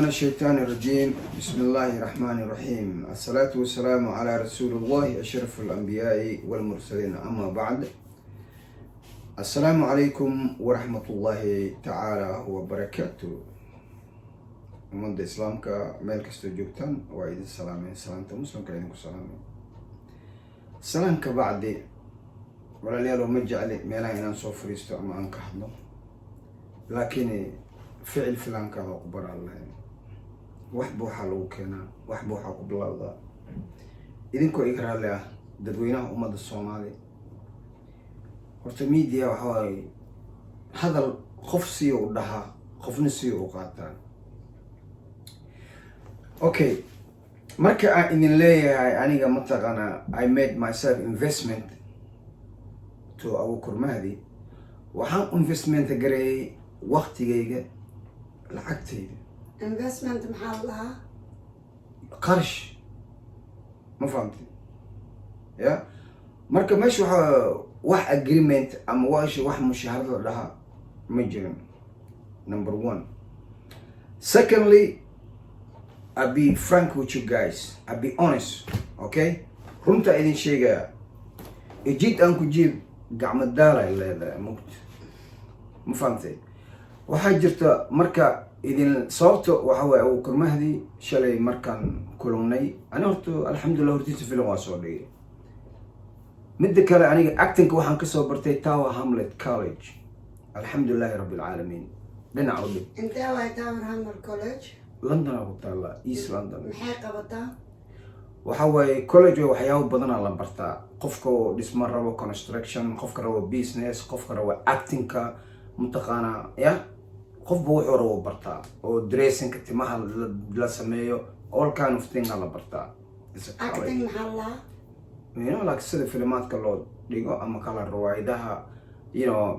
من الشيطان الرجيم، بسم الله الرحمن الرحيم، الصلاة والسلام على رسول الله أشرف الأنبياء والمرسلين، أما بعد، السلام عليكم ورحمة الله تعالى وبركاته. Ummadda Islaamka meel kastoo joogtaan waa idin salaameen, salaamta Muslimka idinku salaameen. Salaamka bacdi, walaalayaal, ma jecli meelaha inaan soo fariisto ama aan ka hadlo, laakiin ficil filaankaada ku baraan lahayn. Waxba waxaa lagu keenaa, waxba waxaa ku bilowdaa. Idinkoo iga raalli ah, dadweynaha ummadda Soomaali, horta media waxa waaye hadal qof siyo u dhahaa, qofna siyo u qaataa. Okay, marka aan idin leeyahay aniga mataqaanaa, I made myself investment to Abukur Mahdi. Waxaan investment gareeyay waktigayga, lacagtayda. Investment maxaa la dhahaa? Qarash, ma fahamtay? Ya, marka meesha waxaa wax agreement ama wax mushaharad la dhahaa ma jirin, number one. Secondly, I be frank with you guys, I be honest, okay? Runta idin sheegaya, ijid aan ku jiib gacmo daalay leedahay mugt, ma fahamtay? Waxaa jirta marka idin sababta waxa waaye, Abuukar Mahdi shalay markaan kulannay, ani horta alxamdulillah hortiisa filim waa soo dhigay. Midda kale, aniga actingka waxaan kasoo bartay Tower Hamlet College, alxamdulilahi rabbi alcaalamiin. Dhinac u dhig. Intee waay Tower Hamlet College? London aa ku taalla, East London. Maxay qabataa? Waxa waaye college waxyaabo badanaa la bartaa. Qofka oo dhismo rabo, construction, qofka rabo business, qofka rabo actingka, mataqaanaa, ya qofba wuxuu rabo bartaa, oo dressingka, timaha la sameeyo, all kind of thing aa la bartaa. It's a college. Acting maxaa la lahaa? Like sida filimaadka loo dhigo ama kala riwaayadaha,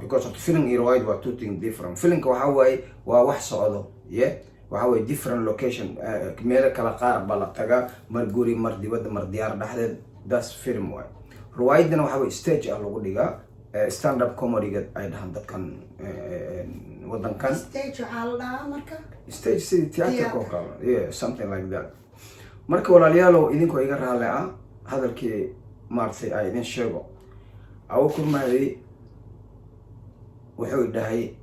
because of film iyo riwaayad waa two things different. Filimka waxa waaye waa wax socdo, yeah, waxa waaye different location, meelo kala qaar baa la tagaa, mar guri, mar dibadda, mar diyaar dhexdeed. That's film waaye. Riwaayadana waxa waaye stage ah lagu dhigaa, stand up comedyga ay dhahaan dadkan wadankan. Stage waxaa la dhahaa marka? Stage sidii theatrka oo kale, yeah, something like that. Marka walaalayaalow, idinkoo iga raali ah, hadalkii maaragtay ay idin sheego, Abukur Mahdi wuxuu dhahay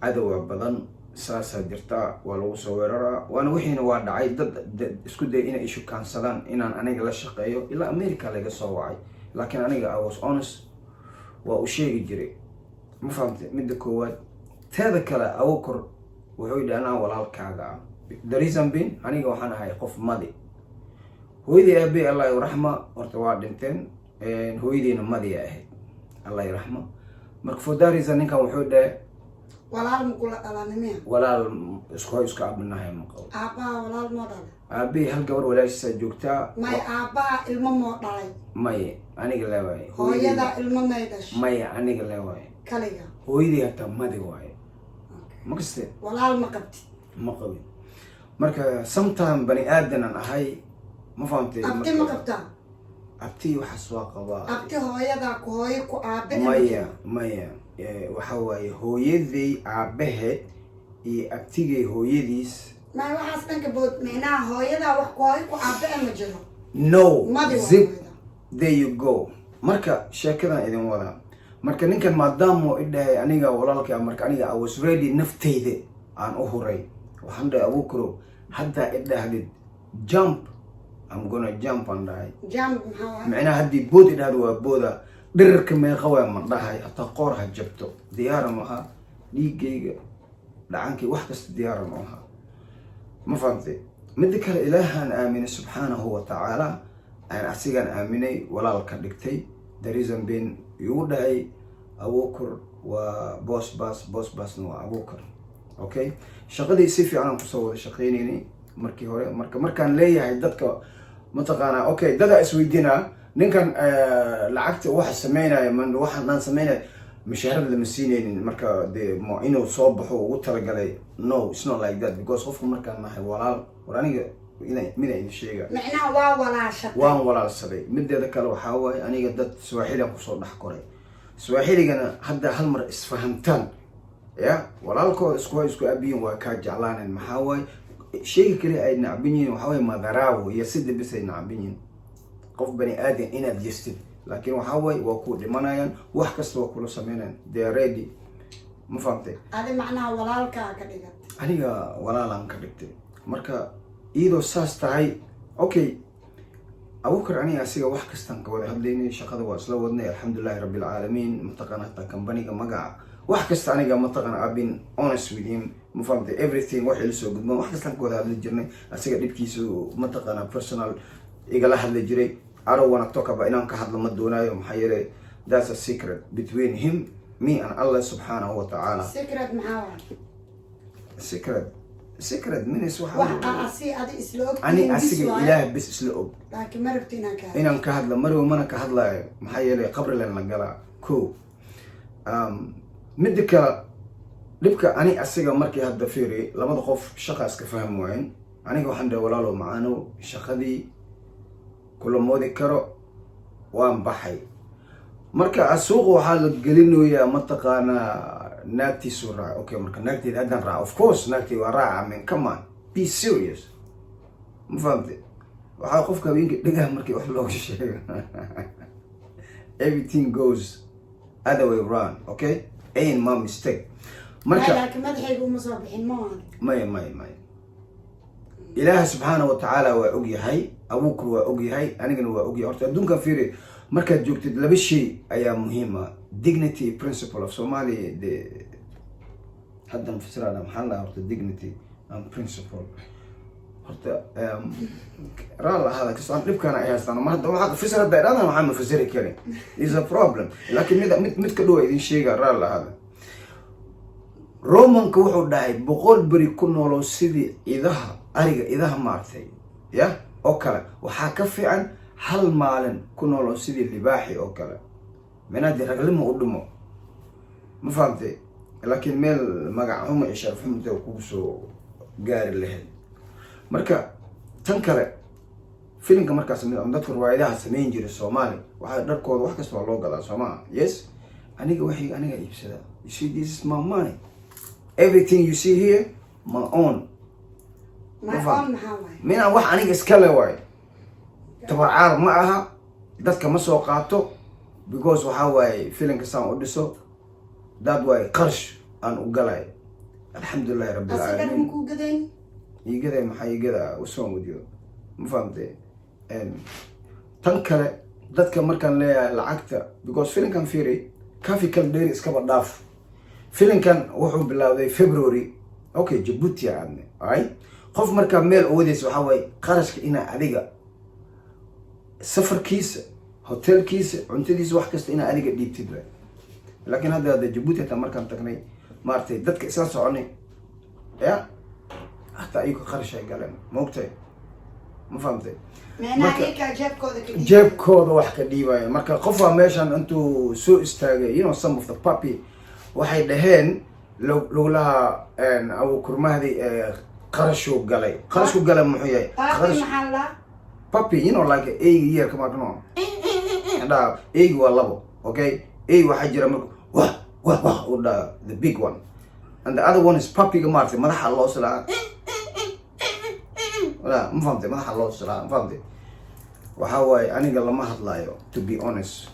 cadowga badan saasaa jirta, waa lagu soo weeraraa, waana wixiina waa dhacay. Dad isku day inay ishukaansadaan inaan aniga la shaqeeyo, ilaa America laga soo wacay, laakiin aniga I was honest, waa u sheegi jiray, ma fahamtay? Midda koowaad. Teeda kale, Abukur wuxuu yidhi anaa walaalkaaga ah. The reason being, aniga waxaan ahay qof madi. Hooyadii aabey, Allah raxma, horta waa dhinteen. Hooyadiina madiya ahayd, Allah raxma. Marka for that reason, ninkan wuxuu dhahay Walaal ma kula dhalani miya? Walaal isku hoy isku abinahay ma qabo. Aabbaha walaal moo dhalay? Aabey hal gabar walaashiisaa joogtaa. May, aabbaha ilmo moo dhalay? Maye, aniga le waaye. Hooyada ilmo may dhashay? Maya, aniga le waaye. Kaliga? Hooyadii hataa madi waaye, ma kaste. Walaal ma qabtid? Ma qabin. Marka sometime bani aadanan ahay, ma fahamtay? Abti ma qabtaa? Abti waxaas waa qabaa. Abti hooyadaa ku hooyo ku aabe? Maya, maya. Waxa waaye hooyaday aabaheed iyo abtigay hooyadiis. May, waxaas dhanka bood, micnaha hooyadaa wax ku hooyo ku aabe ma jiro? No. Madi waa zip hooyada. There you go. Marka sheekadan idin wadaa, marka ninkan maadaama i dhahay aniga walaalka, marka aniga I was ready, nafteyda aan u huray. Waxaan dhahay, "Abuukaro, haddaa i dhahdid jump, I'm gonna jump," aan dhahay. Jump maxaa waay? Micnaha haddii bood i dhahdo waa booda. Dhirirka meeqa waay ma dhahay, hataa qoor ha jabto diyaaran u ahaa, dhiigayga dhacankii wax kasta diyaaran u ahaa, ma fahamtay? Midda kale, Ilaahaan aaminay subxaanahu wa tacaala, aan asigaan aaminay, walaal ka dhigtay. The reason being igu dhahay Abuukar waa boos bas, boos basna waa Abuukar. Okay, shaqadii si fiican aan kusoo wada shaqeynaynay markii hore. Marka markaan leeyahay dadka mataqaanaa, okay, dadaa isweydiinaa ninkan lacagta waxa sameynaya man waxaan dhan sameynaya, mushaharad lama siinaynin. Marka dee ma inuu soo baxo ugu talagalay? No, it's not like that, because qofku markaan nahay walaal, war aniga ina mida idin sheega. Micnaha waa walaashatay. Waan walaalsaday. Mideeda kale, waxaa waaye aniga dad Swaaxilian kusoo dhex koray, Swaaxiligana hadda hal mar isfahamtaan, ya walaalkooda isku aabiyin waa kaa jeclaanayn. Maxaa waaye? Sheyga kale ay nacban yihiin waxaa waye madaraawo iyo sida bis ay nacban yihiin, qof bani aadan inaad jestid. Laakiin waxaa waye, waa ku dhimanayaan, wax kasta waa kula sameynayaan, they are ready. Ma fahamtay? Adi macnaha walaalkaa ka dhigat? Aniga walaalaan ka dhigtay. Marka iyadoo saas tahay, okay, Abuukar, aniga asiga wax kastaan ka wada hadlaynay, shaqada waa isla wadnay, alxamdulilahi rabbi alcaalamiin. Mataqaana, hataa kambaniga magaca, wax kasta aniga, mataqaana, I've been honest with him. Ma fahamtay? Everything wax ila soo gudbaan, wax kastaan ka wada hadli jirnay. Asiga dhibkiisu, mataqaana, personal igala hadli jiray. I don't wanna talk about, inaan ka hadlo ma doonaayo, maxaa yeelay that's a secret between him, me and Allah subxaanahu wa tacaala. Secret maxaa waay? Secret means waxa Wax aa asi adi isla og ani asiga Ilaah bis isla og. Laakiin ma rabti inaan ka hadlo. Inaan ka hadlo marwa, mana ka hadlaayo, maxaa yeelay qabrilan la galaa ko. Midda kale, dhibka ani asiga markii hadda fiiri, labada qof shaqa iska fahmi waayen. Aniga waxaan dhahay, "Walaalow macaanow, shaqadii kula moodi karo, waan baxay." Marka suuqa waxaa la gelinayaa, mataqaanaa, naagtiisuu raaca. Okay, marka naagteeda haddaan raaca, of course naagteeda waa raaca. I mean, come on, be serious. Ma fahamte? Waxaa qofka habeenka dhegah markii wax looga sheego, everything goes other way round. Okay, ain't my mistake. Marka Laakiin madaxayga uma soo bixin, ma ahan? Maya, maya, maya. Ilaah subxaana wa tacaala waa og yahay, Abuukar waa og yahay, anigana waa og yahay. Horta adduunkan fiiri, markaad joogtid laba shay ayaa muhiim ah: dignity, principle of Somalia. De haddan fasirana, maxaa la, horta dignity and principle. Horta raal ahaada kastoo aan dhibkaana ay haystaan, mar hadda waxaad fasir hadda idhahdaan, waxaan ma fasiri karin, is a problem. Laakiin mid ka dhow idin sheega, raal ahaada. Romanka wuxuu dhahay, 100 beri ku noolow sidii idaha, ariga idaha maartay ya oo kale, waxaa ka fiican hal maalin ku noolow sidii libaaxi oo kale. Minaa dee raglimo u dhimo, ma fahamtay? Laakiin meel magac xumo iyo sharaf xumo intay kugu soo gaari lahayd. Marka tan kale, filimka markaas dadka riwaayadaha samayn jiray Soomaali, waxaa dharkooda wax kasta waa loo gadaa, soo maa? Yes, aniga waxay aniga iibsadaa. You see, this is my money. Everything you see here, my own. My own maxaa waay? Minaan wax aniga iskale waayo, tabarcaar ma aha, dadka ma soo qaato, because waxaa waaye filimka saan u dhiso dad waaye, qarash aan u galay, alxamdulilahi rabbi Asiga alcaalamiin. Makuu gadayn? Iigada maxaa iigada usoo mudiyo? Ma fahamtay? Tan kale, dadka markaan leeyahay lacagta, because filimkan fiiri, Kaafi Kala Dheeri iskaba dhaaf, filimkan wuxuu bilaawday February. Okay, Jabuuti aadne. Alright, qof markaa meel awadaysa, waxaa waaye qarashka inaa adiga safarkiisa, hotelkiisa, cuntadiisa, wax kasta inaa adiga dhiibtid waay. Laakiin hadda Jabuuti hataa markaan tagnay, maaragtay, dadka isla soconay ya hataa ayaga qarash ay galeen, maogtahay? Ma fahamtay? Micnaha iyakaa jeebkooda ka dhiibay. Jeebkooda wax ka dhiibaya. Marka qofaa meeshan intuu soo istaagay, some of the puppy waxay dhaheen lagulaha Abuukar Mahdi qarashuu galay. Qarashku galay muxuu yahay? Puppy? Qarash. Maxaa la? Puppy, like eyga yeerka markano dhaa. Eyga waa labo, okay? Ey waxaa jira marka wah wah wah u dhaa, the big one, and the other one is puppyga, maaragtay, madaxa loo silaa. Wala ma fahamtay? Madaxa loo silaa, ma fahamtay? Waxaa waaye, aniga lama hadlaayo, to be honest.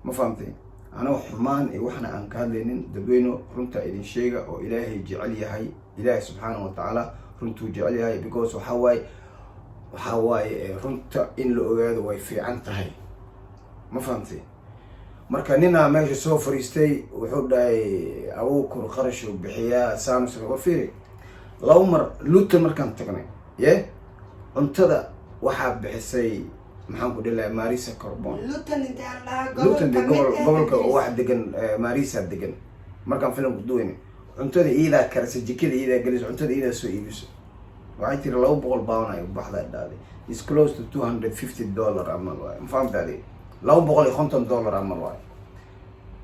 Ma fahamtay? Aniga xumaan iyo waxna aan ka hadlaynin. Dadweyne, runta idin sheega oo Ilaahay jecel yahay. Ilaahay subxaana wa tacaala runtuu jecel yahay, because waxaa waaye runta in la ogaado way fiican tahay. Ma fahamtay? Marka ninaa meesha soo fariistay, wuxuu dhahay Abuukur qarashuu bixiyaa saamsa. War fiiri, laba mar Luton markaan tagnay, ye cuntada waxaa bixisay, maxaan ku dhihi lahaa, Marisa Carbon. Luton intee la dhahaa? Luton de gobol gobol kamid ah gobolka Ingiriis. Wax degan, Marisa degan. Markaan filimku duwayna, cuntada iidaa karisay, jikada iidaa gelisay, cuntada iidaa soo iibiso. Waxay tiri £200 ay u baxdaa dhahday. Is close to $250 amal waay. Ma fahamta adi? $250 amal waay.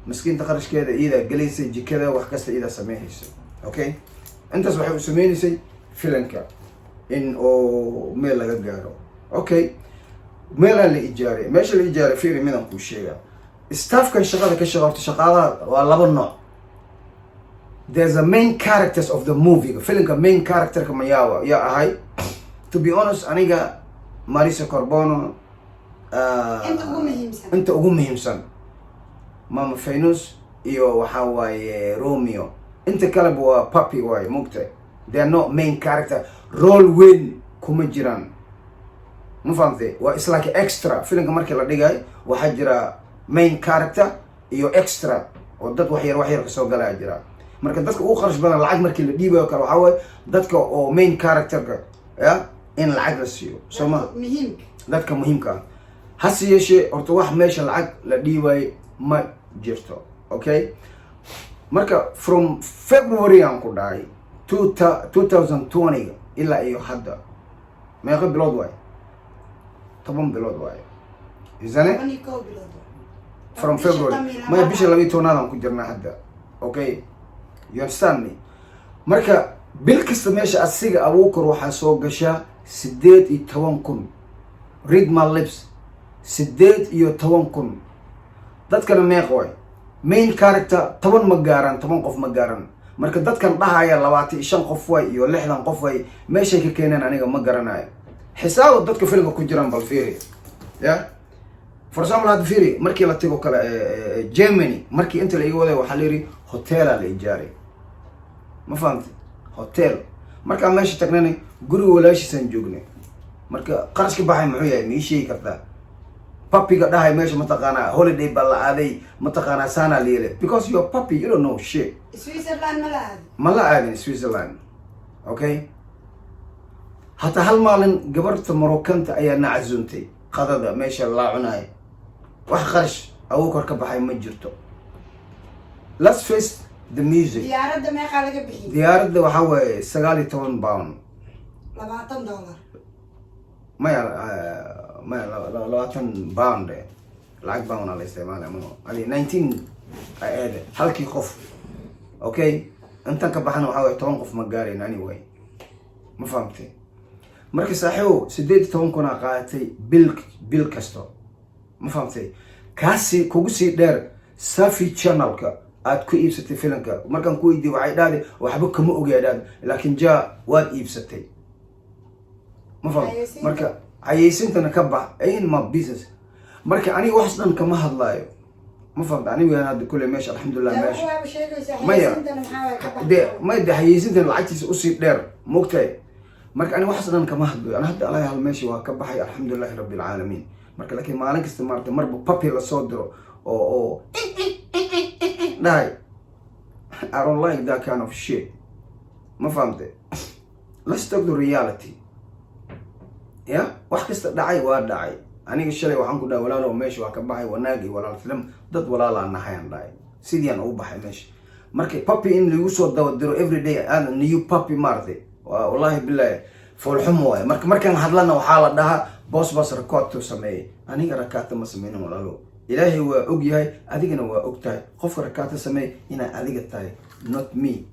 Miskiinta qarashkeeda iidaa gelaysay jikada, wax kasta iidaa sameynaysa. Okay, intaas waxay u sameynaysay filanka in oo meel laga gaaro. Okay, meelaa la ijaaray, meesha la ijaaray, fiiri, midaan kuu sheegaa. Staffkan shaqada ka shaqa, horta shaqaalaha waa laba nooc. There's a main characters of the movie, filimka main characterka mayawa yaa ahay. To be honest, aniga Marisa Corbono, Inta ugu muhiimsan. Inta ugu muhiimsan Mama Faynus iyo waxaa waaye Romeo. Inta kaleba waa puppy waaye, mugtay? They are not main character, role weyn kuma jiraan, ma fahamtay? Waa is like extra. Filimka markii la dhigayo waxaa jira main character iyo extra oo dad wax yar wax yar kasoo galaya jira. Marka dadka ugu qarash badan lacag markii la dhiibayo kale waxaa waaye dadka oo main characterka ya in lacag la siiyo, soo ma? Muhiimka. Dadka muhiimka ah. Hase yeeshee, horta wax meesha lacag la dhiibayo ma jirto, okay? Marka from February aan ku dhahay 2020 ilaa iyo hadda, meeqa bilood waaye? 10 bilood waaye, isane? 11 bilood. From Bisha February. 12aad. Maya, bisha 12aad aan ku jirnaa hadda, okay? You understand me? Marka bil kasta meesha asiga Abuukar waxaa soo gashaa 18,000. Read my lips, 18,000. Dadkana meeq waay? Main character 10 ma gaaran, 10 qof ma gaaran. Marka dadkan dhahaya 25 qof way iyo 60 qof way, meeshay ka keeneen aniga ma garanayo. Xisaabo dadka filmka ku jiraan bal fiiri. Ya, for example, hadda fiiri, markii la tago kale Germany, markii inta la iga waday waxaa la yidhi hotela la ijaaray, ma fahamtay? Hotel markaan meesha tagnana guriga walaashiisaan joognay. Marka qarashka baxay muxuu yahay, ma ii sheegi kartaa? Papiga dhahay meesha, mataqaanaa, holiday baa la aaday, mataqaanaa, saanaa la yeelay, because you're puppy, you don't know shit. Switzerland ma la aado? Ma la aadin Switzerland, okay? Hataa hal maalin gabarta Marokanta ayaa na casuuntay qadada meesha laa cunaaya. Wax qarash Abuukar ka baxay ma jirto. Let's face the music. Diyaaradda meeqaa laga bixiyey? Diyaaradda waxaa waaye 19 pound. $20. Maya, maya, 20 pound eh. Lacag pound aa la isticmaalaya ma adi 19 eede halkii qof, okay? Intan ka baxana waxaa waaye 10 qof ma gaarayn anyway, ma fahamtay? Marka saaxiibow, 18,000 aa qaadatay bil kasto, ma fahamtay? Kaasi kugu sii dheer Safi Channelka aad ku iibsatay filimka. Markaan ku weydiiyey waxay dhahday waxba kama ogaya dhahday, laakiin ja waad iibsatay, ma faham? Xayeysiinta. Marka xayeysiintana ka bax in ma business. Marka aniga waxaas dhan kama hadlaayo, ma fahamta? Aniga hadda kule meesha, alxamdulilah, meesha Waaba sheegaysaa. Maya. Xayeysiintana maxaa waay ka bax? De may de xayeysiintan lacagtiisa usii dheer, mogtahay? Marka aniga waxaas dhan kama hadlayo. Ana hadda alahi hal meesha waa ka baxay, alxamdulilahi rabbi alcaalamiin. Marka laakiin maalin kasta maarata marba puppy lasoo diro oo dhahay, I don't like that kind of shit, ma fahamte? Let's talk the reality. Ya, wax kasta dhacay waa dhacay. Aniga shalay waxaan ku dhahay, walaalow, meesha waa ka baxay, wanaag iyo walaaltinimo, dad walaalaa nahay aan dhahay, sidii aan ugu baxay meesha. Marka puppy in lagu soo daba diro everyday aad new puppy, maaragtay, waa wallahi billahi foolxumo waaye. Marka markaan hadlana waxaa la dhahaa boss bas rakaatu sameeyey. Aniga rakaata ma sameynin, walaalo. Ilaahay waa og yahay, adigana waa og tahay qofka rakaata sameey inaa adiga tahay, not me.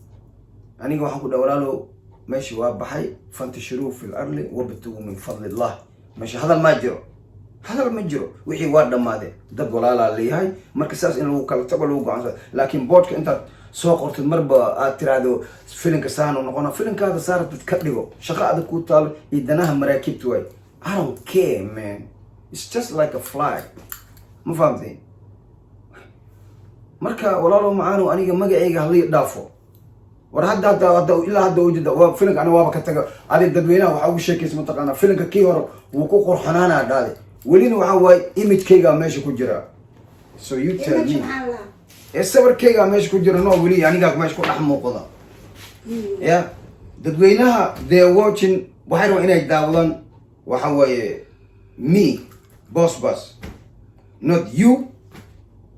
Aniga waxaan ku dhaha, walaalo, meesha waa baxay. فانتشروا في الأرض وابتغوا من فضل الله. Meesha hadal maa jiro, hadal ma jiro, wixii waa dhammaadeen. Dad walaalaa leeyahay. Marka saas in lagu kala tago lagu go'aansado, laakiin boardka intaad soo qortid marba aad tiraahdo filinka saanu noqona, filinkaada saaratid ka dhigo, shaqo adag ku taalo iyo danaha maraakiibta waay. I don't care, man. It's just like a fly, ma fahamtay? Marka walaalo macaano, aniga magacayga halii dhaafo. War hadda ilaa hadda ujeeda waa filinka, aniga waaba ka taga. Adig dadweynaha waxaa ugu sheekaysa, mataqaanaa, filinka kii hore wuu ku qurxanaanaa dhaade, welina waxaa waaye imagekaygaa meesha ku jira. So you tell Image me. Maxaa la? Ee sawirkaygaa meesha ku jira, no, weli anigaa meesha ku dhex muuqda. Ya, dadweynaha they are watching, waxay rabaan inay daawadaan waxa waaye me, Boss Bus, not you,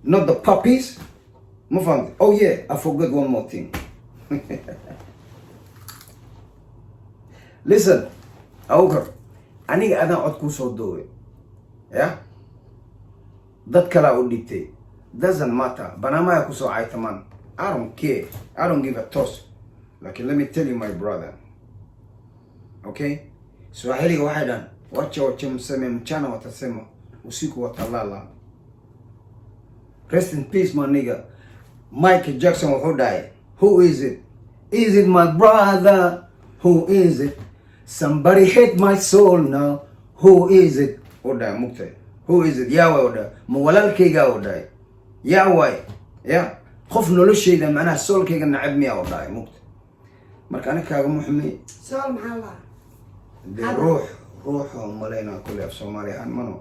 not the puppies, ma fahamtay? Oh yeah, I forgot one more thing. Listen, Awkar, aniga adaan cod kuu soo duubay, ya dad kalaa u dhibtay, doesn't matter. Banaamaya kusoo caytamaan, I don't care, I don't give a toss. Lakin let me tell you, my brother, okay? Swahiliga waxay dhahan, "Wacha wachemseme mchana, watasema usiku watalala." Rest in peace, my nigga Michael Jackson. Wuxuu dhahay, Who is it? Is it my brother? Who is it? Somebody hate my soul now. Who is it? U dhahay, mugtay, who is it? Yaa waay? U dhahay, ma walaalkaygaa? U dhahay, yaa waay? Ya qof noloshayda, macnaha soulkayga nacab miyaa? U dhahay, mugtay. Marka ani kaagama xumi. Soul maxaa lahaa? Dee ruux, ruuxoo malaynaa kule af Soomaali ahaan mano,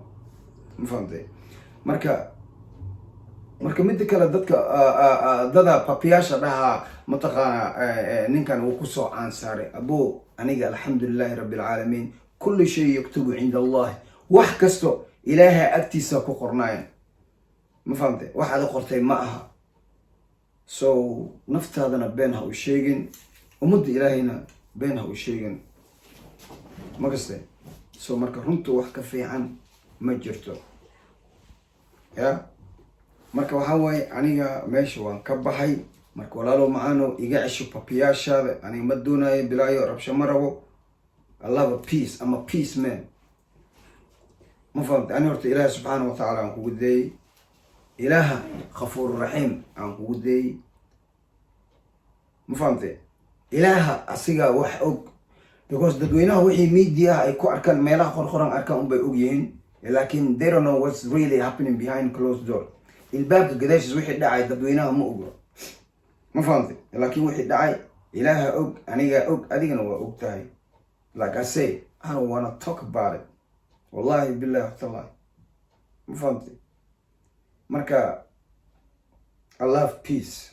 ma fahamtay? Marka midda kale, dadka dada papiyaasha dhahaa, mataqaana, ninkan wuu kusoo caansaaray. Abo, aniga alxamdulilaahi rabbi alcaalamiin, kulli shay yuktubu cinda Allahi. Wax kasto Ilaahay agtiisa ku qornaayan, ma fahamtay? Wax ada qortay ma aha. So naftaadana been ha u sheegin, ummadda Ilaahayna been ha u sheegin, ma kaste? So marka runta wax ka fiican ma jirto. Ya marka waxaa waaye, aniga meesha waan ka baxay. Marka walaalow macaano, iga cesho papiyaashaada. Aniga ma doonayo bilaayo, rabsho ma rabo. I love a peace. I'm a peace man, ma fahamtay? Ani horta Ilaaha subxaana wa tacaala aan kugu deeyey, Ilaaha khafuur raxiim aan kugu deeyey, ma fahamtay? Ilaaha asiga wax og, because dadweynaha wixii media ay ku arkaan, meelaha qorqoran arkaan unbay og yihiin, laakin they don't know what's really happening behind closed door. Ilbaabka gadaashiis wixii dhacay dadweynaha ma ogo, ma fahamtay? Laakiin wixii dhacay Ilaaha og, anigaa og, adigana waa og tahay. Like I say, I don't wanna talk about it, wallahi billahi tallahi, ma fahamtay? Marka I love peace.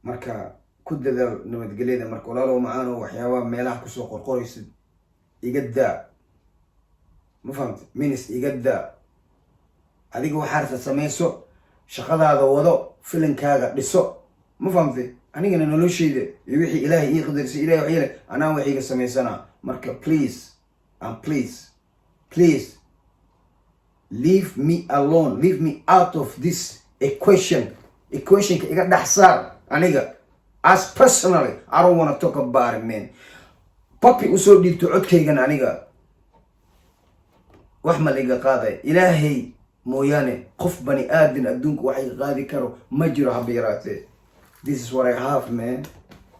Marka ku dadaal nabadgelyada. Marka walaalow macaano, waxyaabaha meelaha kusoo qorqoraysid iga daa, ma fahamtay? Minis iga daa. Adiga waxaa rabta samayso, shaqadaada wado, filinkaaga dhiso, ma fahamtay? Anigana noloshayda iyo wixii Ilaahay ii qadarisay, Ilahay wax yeele, anaa wax iga samaysanaa. Marka please and please, please leave me alone. Leave me out of this equation. Equationka iga dhex saar. Aniga as personally, I don't wanna talk about it, man. Papi usoo dhiibto codkaygan, aniga wax ma laiga qaaday? Ilaahay mooyaane qof bani aadan adduunka wax iga qaadi karo ma jiro, haba yaraatee. This is what I have, man,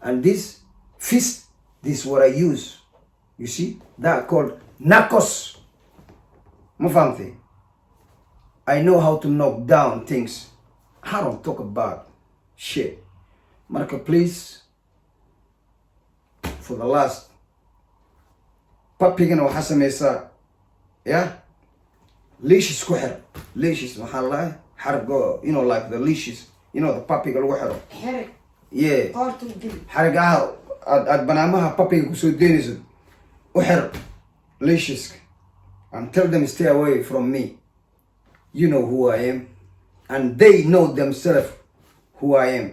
and this fist, this is what I use. You see that called knuckles, ma fahamtay? I know how to knock down things. I don't talk about shit. Marka please, for the last, papigana waxaa sameysaa ya leashes ku xir. Leashes maxaa lahay? Xargo, like the leashes, the papiga lagu xiro. Xerig. Yeah. Qoorta u geli. Xarigaha aad banaamaha papiga kusoo deynayso u xir leasheska and tell them, "Stay away from me. You know who I am," and they know themselves who I am.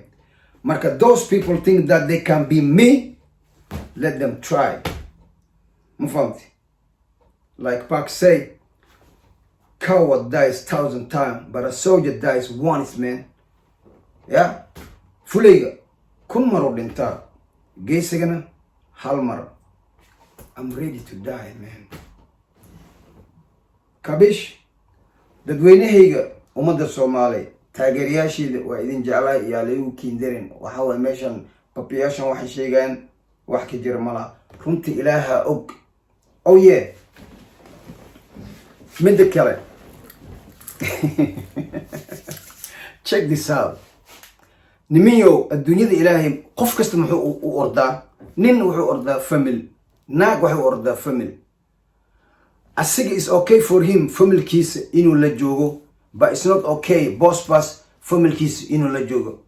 Marka those people think that they can be me, let them try, ma fahamti? Like Pac say, "Coward dies thousand times, but a soldier dies once, man." Yeah, fulayga kun mar u dhintaa, geesigana hal mar. I'm ready to die, man. Kabish, dadweynahayga, ummadda Soomaali, taageerayaasheeda, waa idin jeclahay. Yaa laygu kiindarin. Waxa waye, meeshan babiyaashan waxay sheegayaan wax ka jira ma laha. Runta Ilaaha og. Oh yeah, midda kale, check this out. Niminyow, adduunyada Ilaahay qof kasta muxuu u ordaa? Nin wuxuu ordaa family, naag waxay u ordaa family. Asiga is okay for him familkiisa inuu la joogo, but it's not okay Bosbas familkiisa inuu la joogo.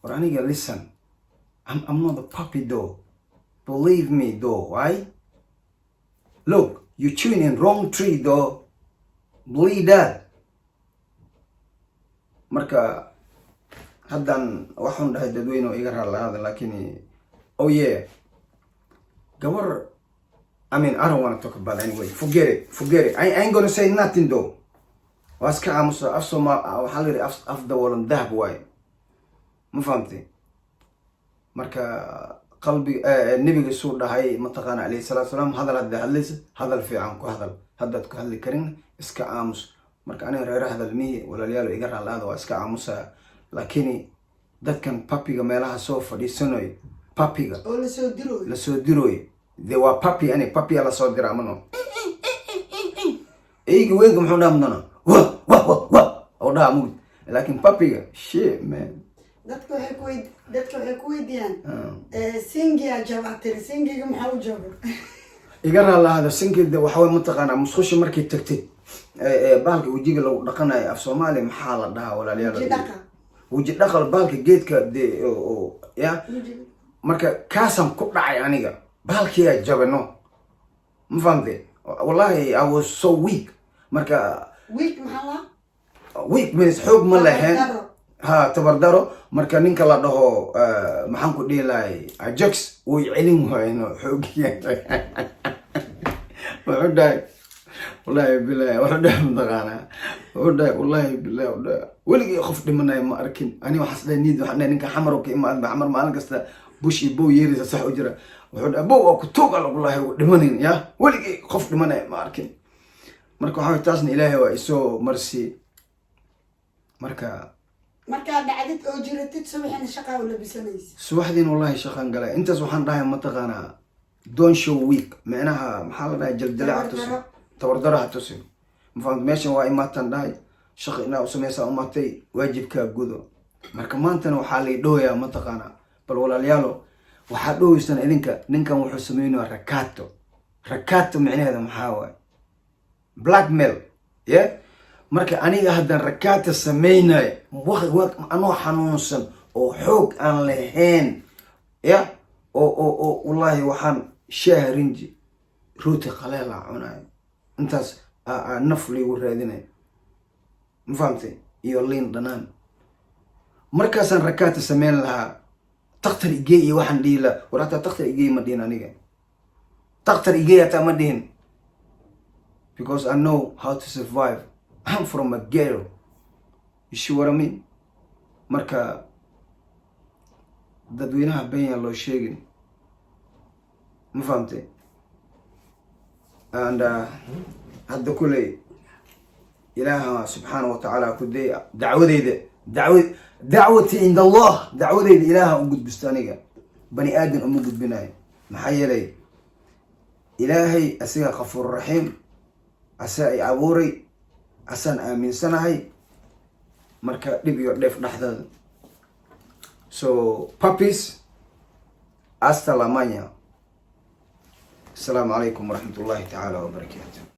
War aniga, listen, I'm not a puppy though, believe me though, right? Look, you chewing in wrong tree though, believe that. Marka haddan waxaan dhahay, dadweyne oo iga raalaada, laakiin oh yeah, gabar, I mean, I don't want to talk about it anyway. Forget it. Forget it. I ain't gonna say nothing though. Waa iska aamusa. Af Soomaal waxaa la yidhi af daboolan dahab waaye, ma fahamtay? Marka qalbi nebiga suu dhahay, mataqaana, calayhi salaatu salaam, hadal hadda hadlaysa, hadal fiican ku hadal. Haddaad ku hadli karin, iska aamus. Marka aniga reere hadal mihi, walaalayaal, iga raalaada, waa iska aamusa, laakiin Dadkan puppyga meelaha soo fadhiisanayo, puppyga oo lasoo dirooyo. Lasoo dirooyo de, waa puppy. Ani puppya lasoo dira mano. Eyga weynka muxuu dhaha mudana? Wa wa wa wa oo dhaha mugd, laakiin puppyga, shit, man. Dadka waxay ku weydiiyaan, singiyaa jabaa tiri, singiga maxaa u jaba? Iga raalaahada. Sinkida waxa way, mataqaanaa, musqusha markay tagtid, bahalka wejiga lagu dhaqanayo, af Soomaaliya maxaa la dhahaa, walaalayaal? Weji dhaqa. Weji dhaqal, bahalka geedka de oo ya. Wejiga. Marka kaasaan ku dhacay aniga, bahalkiyaa jabano, ma fahamte? Wallahi, I was so weak marka. Weak maxaa lahaa? Weak means xoog ma lahayn. Tabardaro. Ha, tabardaro. Marka ninka la dhaho, maxaan ku dhihi lahay, Ajax way celin waayno xoogiya. Wuxuu dhahay, wallahi bilahi, wuxuu dhahay, mataqaanaa, wuxuu dhahay, wallahi bilahi, wuxuu dhahay, weligii qof dhimanaya ma arkin. Ani waxaas dhahay niyad, waxaan dhahay, ninka Xamar oo ka imaad, Xamar maalin kasta bush iyo bow yeeraysa, sax u jira. Wuxuu dhahay, bow waa ku tuuga lagu lahay, wuu dhimanin ya, weligii qof dhimanaya ma arkin. Marka waxaa waye, taasna Ilaahay waa isoo marsi marka. Markaa dhacdid oo jiratid, subaxina shaqaa u labisanaysa. Subaxdiin wallahi shaqaan galay. Intaas waxaan dhahay, mataqaanaa, don't show weak, micnaha maxaa la dhahay, jaldala ha tusin. Tabardaro. Tabardaro ha tusin, ma fahamta? Meeshan waa imaataan dhahay, shaqa inaa usameysaa umatay, waajibkaa gudo. Marka maantana waxaa lay dhowayaa, mataqaanaa, bal walaalayaalo, waxaa dhoweysaan idinka, ninkan wuxuu sameynaya rakato. Rakato micnaheeda maxaa waaye? Blackmail, yeah. Marka aniga haddaan rakaata sameynayo anoo xanuunsan oo xoog aan lahayn ya, oo wallahi waxaan shaah rinji, rooti qaleela cunayo, intaas naf laygu raadinayo, ma fahamtay? Iyo liin dhanaan. Markaasaan rakaata sameyn lahaa, taktar igey iyo waxaan dhihi lahaa, war hataa taktar igey ma dhihin aniga, taktar igey hataa ma dhihin, because I know how to survive. I'm from a ghetto, you see what I mean? Marka dadweynaha benya loo sheegin, ma fahamtay? And hadda kuley Ilaaha subxaana wa tacaala ku day dacwadeyda, dacwa dacwati cinda Allah, dacwadeyda Ilaaha u gudbisto, aniga bani aadan uma gudbinayo. Maxaa yeelay, Ilaahay asiga kafuur raxiim, asaa ay abuuray, asaan aaminsanahay. Marka dhib iyo dheef dhexdooda. So puppies, hasta la mañana. Asalaamu calaykum waraxmat ullahi tacaala wabarakaatu.